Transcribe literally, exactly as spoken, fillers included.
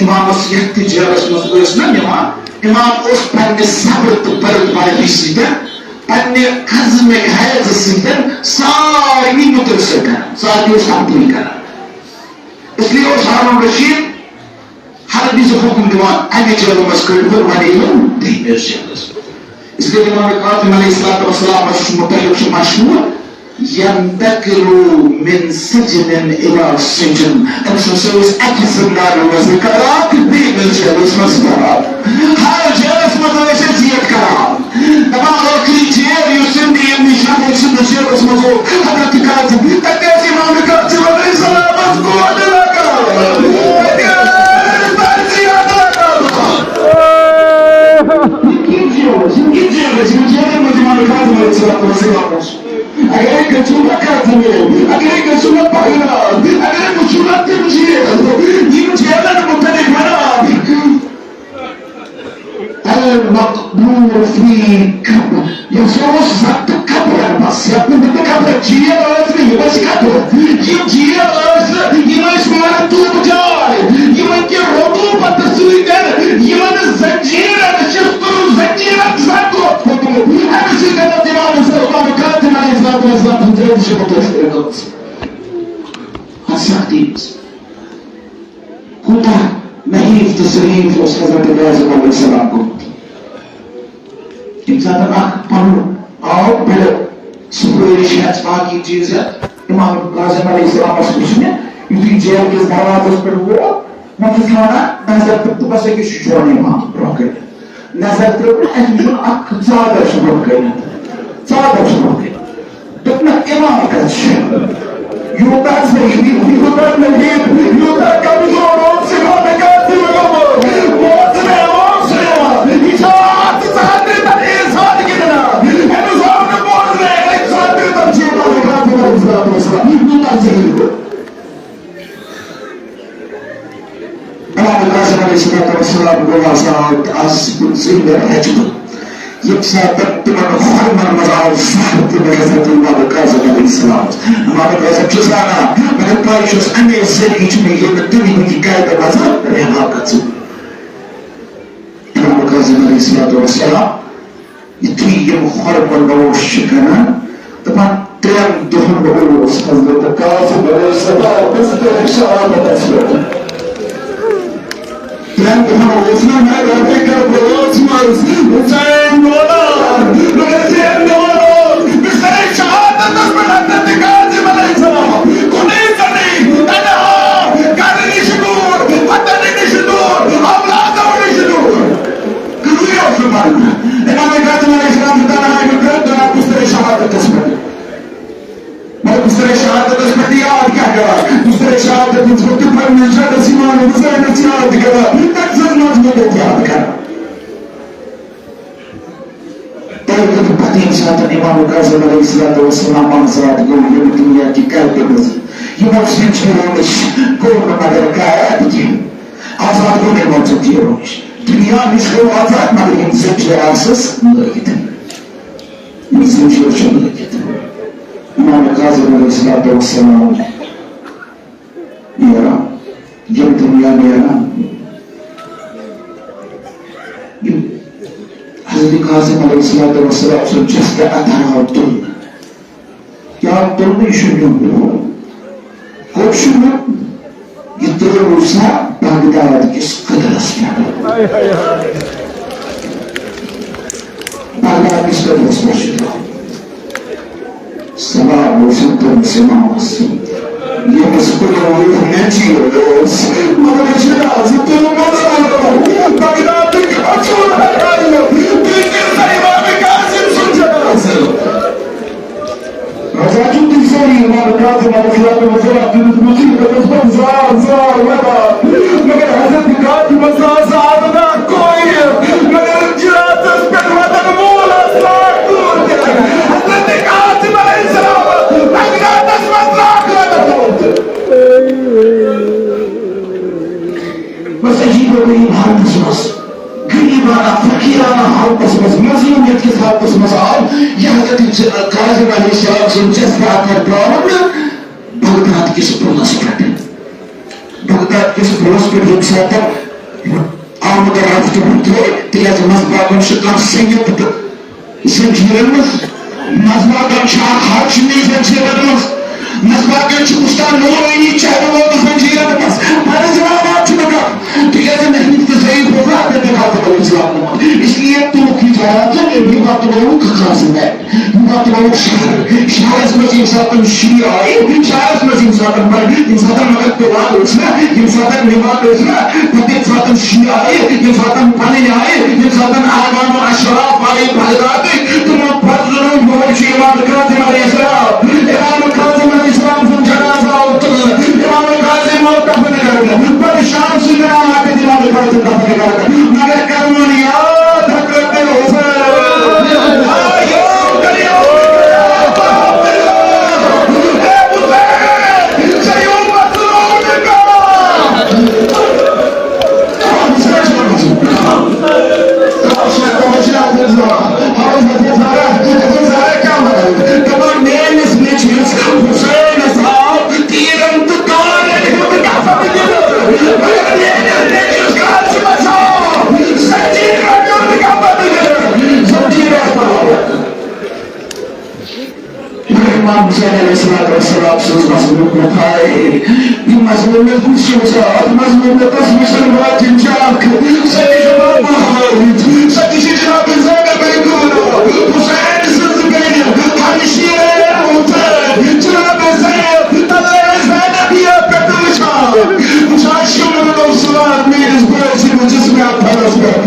Imams یتھ تہِ جیلس منٛز ٲسۍ نہ نِوان، امام اوس پننہِ صبر تہٕ بردباری سۭتۍ، پننہِ عزمِ حیض سۭتۍ سارنٕے متٲثر کران، سارنٕے اوس تبدیل کران۔ اس لیے اوس ہارون رشید ہر وِزِ حکم دِوان، امہِ جیلہٕ منٛز کٔڑِو، وۄنۍ یِیِو دوٚیمِس جیلس۔ اس لیے امام کاظم علیہ الصلوۃ والسلام متعلق چھُ مشہوٗر، ينتقل من سجن إلى سجن۔ أمۍ سٕنٛز سٲنۍ اَکہِ زندانہٕ منٛز کران تہٕ بیٚیہِ منٛز جیلَس منٛز کران۔ ہر جیلَس منٛز ٲسۍ أسۍ یہِ کران۔ دَپان ٲخری جیل یُس زندگی منٛز شامل چھِ، سُہ جیلَس منٛز اوس حضرت قاسم۔ تَتہِ ٲسۍ امام قاسم علیہ السلامَس گوڈٕ لگان۔ تَتہِ ٲسۍ تعزیت لگان۔ یہِ کِژھ جیل ٲس؟ یہِ کِژھ جیل ٲس؟ یِمَن جیلَن منٛز امام قاسم علیہ السلام اوس۔ اگرے گژھو نہ کتھ میل، اگرے گژھو نہ پہلگام، اگرے وٕچھو نہ تِم چیٖز، یِم چیٖزن مُتعلق ونان۔ المقبور في قبر، یہِ ہسا اوس ضبط قبرن بس، یتھ نہٕ بہٕ قبر چیٖز ٲس نہٕ، یِم ٲسۍ قبر۔ یِم چیٖز ٲسۍ، یِم ٲسۍ مرطوب جاے، یِمن کہِ رطوبت سۭتۍ، یِمن زنجیٖرن، شستُر زنجیٖرن زنگ اوس کھوٚتمُت۔ امہِ سۭتۍ اوس امام حسین، امام کاظم علیہ الصلوۃ والسلام سٕنٛز زیادٕ شفقت اوس کٔرمٕژ۔ اَتھ سختی منٛز کوٗتاہ نحیف تہٕ ضعیف اوس حضرت کاظم علیہ السلام گوٚمُت۔ ییٚمہِ ساتہٕ اکھ پَلو آو بٔڑِتھ، سُہ بٲرِش ہٮ۪تھ باقٕے چیٖز ہٮ۪تھ، امام کاظم علیہ السلامَس وُچھ مےٚ، یُتھُے جیل کِس دروازَس پٮ۪ٹھ ووت، مےٚ چھُس وَنان، نظر تہٕ بَس أکِس چھُ چون امام برٛونٛہہ کَنہِ۔ نظر ترٲو، اَسہِ وُچھُن اکھ ژادر چھُ برٛونٛہہ کَنہِ۔ ژادر چھُ برٛونٛہہ کَنہِ۔ دوٚپنَکھ، امام کَتہِ چھُ؟ یوٗتاہ ضعیف، یوٗتاہ نحیف، یوٗتاہ کمزور اوس امام کاظم گوٚمُت۔ بوز مےٚ، امام سُلیمان، یہِ چھا اَتھ ژادرِ تَل احسان گِنٛدان؟ أمِس آو نہٕ بوزنہٕ، أمِس ژادرِ تَل چھُ امام کاظم علیہ الصلوۃ والسلام۔ یوٗتاہ ضعیف گوٚو۔ امام قاسم علیہ الصلوۃ والسلام گوٚو آزاد، آز پٕنٛژٕہمہِ رجب۔ ییٚمہِ ساتہٕ تِمن خۄرمن منٛز آو زہر، تِم حضرت امام قاسم علیہ السلام۔ امام قاسم چھُ زانان، مگر پاے چھُس، اَمے ذٔریعہٕ چھُ مےٚ ییٚمہِ دُنیہٕچ قیدٕ منٛز رہا گژھُن۔ امام قاسم علیہ الصلوۃ والسلام یُتھُے یِم خۄرمن نوش چھِ کران، دَپان، ترٛٮ۪ن دۄہَن اوس حضرت قاسم علیہ السلام بسترِ شہادتس پٮ۪ٹھ۔ ترٛٮ۪ن دۄہَن اوس نہ میدانِ کربلاہَس منٛز حسین روزان، مگر ترٛٮ۪ن دۄہَن اوس بسترِ شہادتس پٮ۪ٹھ حضرت قاسم علیہ السلام۔ کُنُے زوٚنُے، تنہا، گرٕ نِش دوٗر، وطن نِش دوٗر، اولادو نِش دوٗر۔ کٕہٕنۍ اوس نہٕ پَران۔ امام قاسم علیہ السلام چھُ تنہا یِمن ترٛٮ۪ن دۄہَن بسترِ شہادتس پٮ۪ٹھ۔ مگر بسترِ شہادتس پٮ۪ٹھ یاد کیٛاہ کران؟ بسترِ شہادت منٛز چھُ تِم پننِس جدس ایمان حسینس یاد کران، تٔمۍ سٕنٛز مضبوٗط یاد کران۔ تَمہِ پتہٕ ییٚمہِ ساتہٕ امام قاسم علیہ الصلوۃ والسلام آزاد گوٚو ییٚمہِ دُنیا کہِ قیدٕ منٛز، یِمو زنجیٖرو نِش گوٚو نہٕ مگر قید کینٛہہ۔ آزاد گوٚو نہٕ یِمو زنجیٖرو نِش۔ دُنیا نِش گوٚو آزاد، مگر یِم زنجیٖر آسَس لٲگِتھ۔ یِم زنجیٖر چھِ لٲگِتھ۔ امام کاظم علیہ الصلوۃ والسلام نیران، یِم دُنیا نیران۔ یِم حضرت کاظم علیہ الصلوۃ والسلام سُنٛد جسد اطہر آو تُلنہٕ۔ کیٛاہ تُلنہٕ؟ یہِ چھُ نیُن۔ کوٚت چھُ نیُن؟ یہِ ترٛٲوِو سا بغداد کِس قدرس پٮ۪ٹھ۔ بغداد کِس قدرس پٮ۪ٹھ چھُ ترٛاوُن۔ سلام اوسُم تٔمِس امامس، ییٚمِس کُنہِ وِزِ مےٚ چیٖز اوس، مگر یہِ چھُ رازٕ تُلمُت۔ بغدادٕکۍ اصوٗل ہٹاونہٕ، تُہۍ کٔرِو سا امام کاظم سُنٛد جنازٕ۔ رضا چھِو تُہۍ سٲری امام کاظم علیہ السلام تٔمِس وَنان، تٔمِس مُصیٖبتَس منٛز زار زار وَدان۔ مگر حضرت کاظمَس آسہٕ آبدار کورِ، مگر جِراتَس پٮ۪ٹھ وَدَن وول آسہٕ آکھ کوٗر تہِ۔ حضرت کاظم علیہ السلام بغدادَس منٛز آکھ وَدَن وول تہِ۔ بس عجیب و غریب حالتس منٛز، غریبانہ، فقیرانہ حالتس منٛز، مظلومیت کِس حالتس منٛز آو یہِ حضرت کاظم علیہ السلام سُنٛد جسد اطہر ترٛاونہٕ بغداد کِس پُلس پٮ۪ٹھ۔ بغداد کِس پُلس پٮ۪ٹھ ییٚمہِ ساتہٕ آمد رفت وُترے، تِکیٛازِ منٛزباگن چھُ کانٛہہ سنگت تہٕ زنجیرن منٛز۔ منٛزباگن چھُ اکھ حاکمی زنجیرن منٛز۔ منٛزباگن چھُ استاد نورانی چہرٕ وول زنجیرن منٛز۔ پنٕنۍ زمانات چھُ نہٕ کانٛہہ، تِکیٛازِ مےٚ ہیٚکہِ تہٕ ضعیف ہوگا، اپنے دفعہ تہٕ کٔرِو اسلام محمد۔ اس لیے تُلُکھ یہِ جواب زِ یہِ وَتہٕ لوٚگ قاضی۔ یِمو ترٛووُکھ شہر، شہرس منٛز ییٚمہِ ساتہٕ تِم شیٖعہ آیہِ، شہرس منٛز ییٚمہِ ساتہٕ تِم بڑٕ، ییٚمہِ ساتہٕ مگر تِوار اوس نا، ییٚمہِ ساتہٕ نِوار اوس نا، پتہٕ ییٚمہِ ساتہٕ تِم شیٖعہ آیہِ، ییٚمہِ ساتہٕ تِم پنٕنۍ آیہِ، ییٚمہِ ساتہٕ تِم اعوان و اشراف آیہِ بغدادٕکۍ، تِمو پتہٕ زنوٚو یِہوٚے چھُ امام کاظم علیہ السلام، امام کاظم علیہ السلام سُنٛد جنازٕ آو تُلنہٕ، امام کاظم آو دفن کرنہٕ، پتہٕ شام سُنٛد امام آو امام کاظم دفن کرنہٕ، مگر کرون یاد حضرت حسین۔ امام حسین علیہ الصلوۃ والسلام سٕنٛز مظلومیت مےٚ تھایے۔ یہِ مظلومیت کُس چھُ وٕچھان؟ اتھ مظلومیتس وٕچھن واجٮ۪ن چھِ اکھ، سۄ تہِ چھِ بابا ہٲوِتھ، سۄ تہِ چھِ جناب زینب کبریٰ، حسین سٕنٛز بیٚنہِ، ہمشیرے حسین، جناب زینب، تلے زینبیہ پٮ۪ٹھ وٕچھان، وٕچھان شمر الصلوۃ میٲنِس بٲے سٕنٛدِس جسمِ اطہرس پٮ۪ٹھ۔